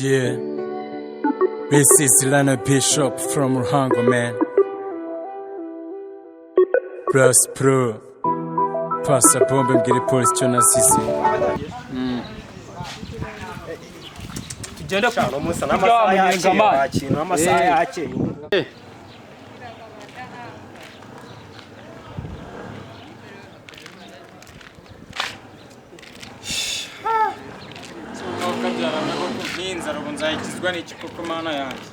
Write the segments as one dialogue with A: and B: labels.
A: Yeah, this is Lana Bishop from Ruhango, man. Plus Pro, pasa bombe mbwire polisi icyo nasize.
B: Tugende.
C: Shano musa
B: kurya
C: n'amasaha
B: munyenga
C: yakeye
B: amazi.
C: Wakintu amasaha yakeye.
A: Kabyarana koko n'inzara, ubu nzayikizwa n'iki koko, Mana yanjye?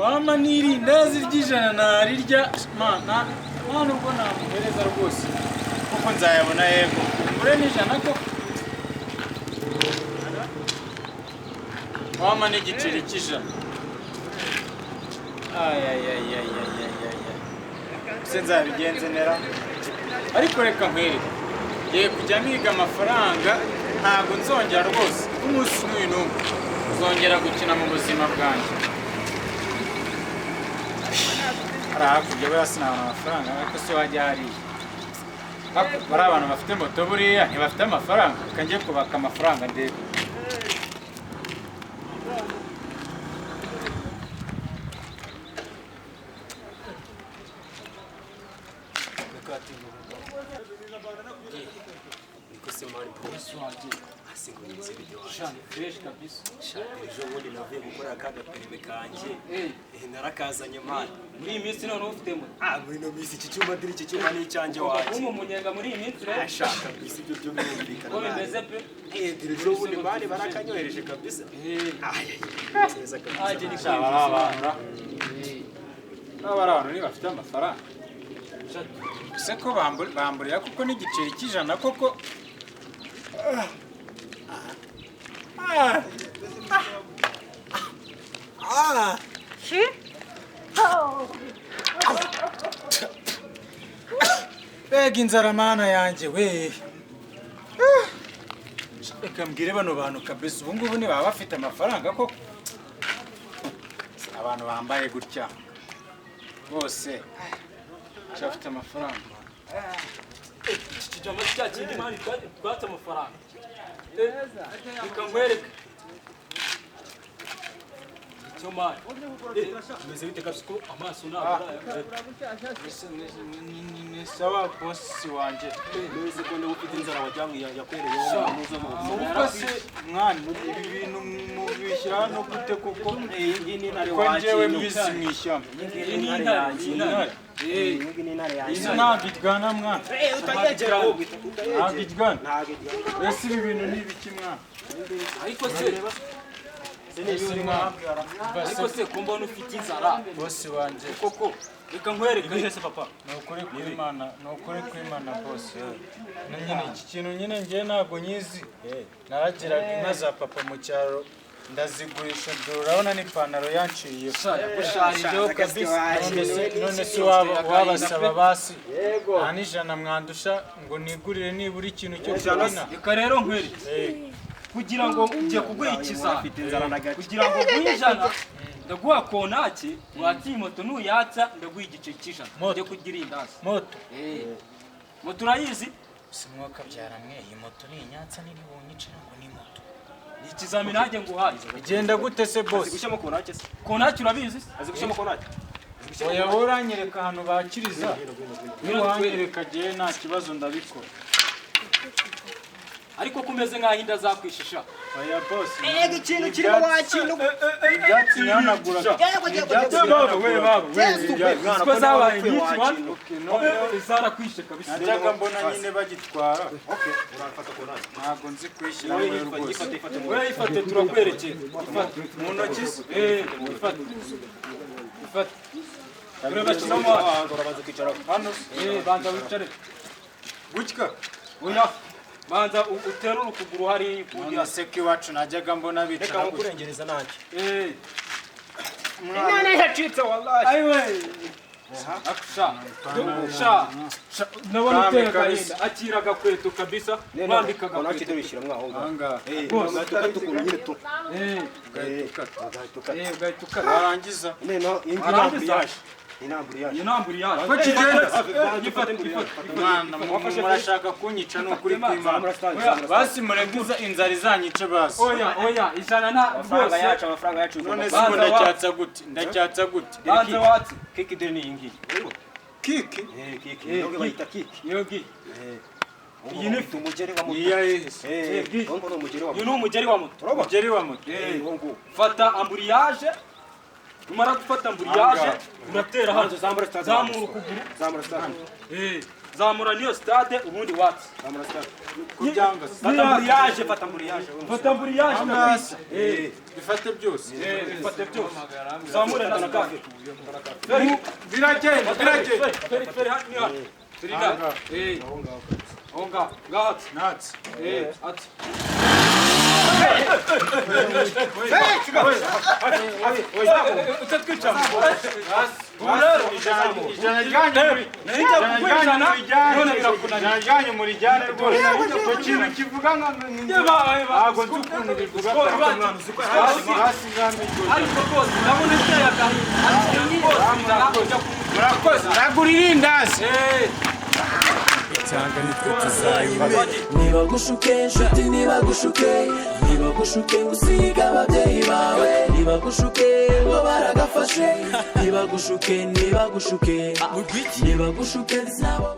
A: Wama n'irindazi ry'ijana narirya mana, nta nubwo namuhereza rwose kuko nzayabona. Yego, ngure n'ijana koko, wama n'igiceri cy'ijana. Ayayayayayayaya, se nzabigenze nera? Ariko reka nkwereke, ngiye kujya miga amafaranga, ntabwo nzongera rwose umunsi n'uyu n'umwe nzongera gukina mu buzima bwanjye. Hari hakurya buriya sinabona amafaranga, ariko se wajya hariya bari abantu bafite moto, buriya ntibafite amafaranga. Reka njye kubaka amafaranga ndebe.
C: Niko se man, bro, hasi ngo nzi video wanjye.
A: Fresh kabisa.
C: Sha, ejo bundi navuye gukora aka gaperime kanjye. Narakazanye man.
B: Muri iyi minsi noneho ufite moto?
C: Ah, muri ino minsi iki cyuma diri, iki cyuma ni icyanjye wanjye.
B: Ubu umunyenga muri iyi minsi rero.
C: Sha kabisa, ibyo byo birumvikana.
B: Uko bimeze pe.
C: Diri ejo bundi man barakanyohereje kabisa. Ay, neza kabisa.
B: Ajye ni
A: Sha, bari abantu ra, baba ari abantu ntibafite amafaranga se ko bamburira kuko n'igiceri cy'ijana koko? Ah. Ah. Mbega inzara, Mana yanjye we! Ah. Reka mbwire bano bantu kabisa, ubu ngubu ntibaba bafite amafaranga koko? Abantu bambaye gutya bose bafite amafaranga?
B: Iki kijama cya kindi man twatse amafaranga. Reka nkwereke icyo man. Bimeze bite kabisa ko amaso ntabwo araya?
A: Ni sawa, bosi wanjye.
C: Nese ko niba ufite inzara wajyanywe yakwereyeho muzo mu
A: Ubwo se mwana, ibi bintu mubishyira hano gute koko?
C: Iyi ngiyi ni intare.
A: Ko njyewe
C: Wakintu
A: mbizi mu ishyamba.
C: iyi ni intare yanjye.
A: Intare?
C: Iyi ngiyi ni intare yanjye.
A: Izi ntabwo iryana mwana.
C: Utayegera ahubwo.
A: Ntabwo iryana.
C: Ntabwo iryana.
A: Ese ibi bintu ni ibiki mwana?
B: Ariko se
A: Ese mwana,
B: ariko se ko mbona ufite inzara?
A: Bosi wanjye.
B: Koko reka nkwereke.
C: Ibihe se papa?
A: Ni ukuri kw'Imana, ni ukuri kw'Imana, bosi. Na nyine iki kintu nyine njyewe ntabwo nyizi. Naragiraga inka za papa mu cyaro, ndazigurisha. Dore urabona n'ipantaro yanciye.
B: Yagusharijeho kabisa.
A: None se wabasaba basi nta n'ijana mwandusha ngo nigurire nibura ikintu cyo kubyina?
B: Reka rero nkwereke, kugira ngo ugiye kuguha ikizami,
C: Ufite inzara na gace.
B: Kugira ngo nguhe ijana, ndaguha kontake watse iyi moto, nuyatsa ndaguha igice cy'ijana.
A: Moto.
B: Ujye kugira indazi.
A: Moto?
B: Moto urayizi?
A: Si mwuka byaramwe, iyi moto ni inyatsa nini bunyicira ngo ni moto?
B: Ni ikizami nanjye nguhaye.
A: Igenda gute se,
C: Azi
A: boss?
C: gushyiramo kontake se?
B: Kontake urabizi se?
C: Azi gushyiramo kontake?
A: Oya, wowe uranyereka ahantu bakiriza, niwanyereka jyewe nta kibazo ndabikora.
B: Ariko ko umeze nk'aho inda zakwishisha?
A: Oya boss.
C: Ega ikintu kirimo wakintu.
A: Ibyatsi nihanagura, ibyatsi nihanagura.
B: Ko zabaye nyinshi wa.
A: Okay, noneho
B: Zarakwishe kabisa.
A: Najyaga mbona nyine bagitwara.
C: Okay, urafata kontake.
A: Ntabwo nzi kuyishyiramo rwose.
C: Ifate, ifate.
B: Wowe ifate, turakwerekera, ifate.
A: Mu ntoki se?
B: Ifate, ifate, turabashyiramo hano.
C: Urabanza kwicaraho.
A: Hano?
B: Banza wicare.
A: Gutya?
B: Oya, banza uterure ukuguru hariya ukugira.
A: None se ko iwacu najyaga mbona
C: Reka
A: bicara gutya?
C: nkukurengereza ntacyo.
B: None
C: yacitse wallahi.
B: Ayiwe, akusha sha sha, ndabona
A: Kame
B: uteye
A: kabisa.
B: agahinda. Akira agakweto kabisa, mwambika
C: Kontake
B: agakweto.
C: dore ushyiramo aho ngaho.
A: Ahangaha?
C: Ugahita ukata ukuntu nyine tu.
B: Eh,
C: Ugahita ukata.
B: Ugahita ukata.
A: Warangiza?
C: Noneho iyi ngiyi ni
B: Warangiza?
C: ambuyaje. Ni n'embrayage.
B: Iyo ni embrayage.
A: Ko kigenda?
B: Gifate, gifate.
A: Mwana, murashaka kunyica, ni ukuri kw'Imana.
C: Zamura stade, zamura stade.
A: Basi mureke inzara izanyice basi.
B: Oya, oya, 100 na
C: Amafaranga
B: rwose.
C: yacu, amafaranga yacu.
A: None se
B: Banza
A: ubu ndacyatsa gute? Ndacyatsa gute?
B: Banza watse.
C: Kiki, dore ni iyi ngiyi.
A: Kiki?
C: Eh, kiki. Iyo ngiyo bayita kiki.
B: Iyo ngiyi.
C: Iyi ni umugeri wa moto.
A: Iya yese?
C: Eh,
B: ngiyi.
C: uwo ni umugeri wa
B: Uyu
C: moto.
B: ni umugeri wa moto.
C: Urabona?
A: Umugeri wa moto.
C: Eh, uwo nguwo.
B: Fata embrayage. Numara gufata embrayage,
A: Ahangaha.
B: uratera hano.
C: Banza zamura stade.
B: Zamura ukuguru.
C: Zamura stade.
B: Eh, zamura niyo stade, ubundi watse.
C: Zamura stade.
A: Kubyanga se?
C: Fata embrayage, fata embrayage.
B: Fata embrayage.
A: Hasi.
C: Eh,
A: Bifate byose.
B: Eh, bifate byose. Zamure na stade.
A: Biragenda, biragenda.
B: Feri, feri, hano ni hano. Turi ngaha. Eh, aho ngaho. Ngaho atse.
A: Natse.
B: Eh, atse. Utatwica.
A: Ijana ryanyu muri
B: Nijya kuguha 100, none birakunaniye.
A: ijana ryanyu murijyane rwose. Icyo kintu kivuga nka ntabwo nzi ukuntu bivuga. Hasi ngambi rwose.
B: Ariko rwose ndabona iteye agahinda. Ariko rwose 100 ujya kumuha.
A: Murakoze, ndagura irindazi.
B: Eh.
D: Nibagushuke nshuti, nibagushuke, nibagushuke ngo usige ababyeyi bawe, nibagushuke ngo baragafashe, nibagushuke, nibagushuke, nibagushuke nabo.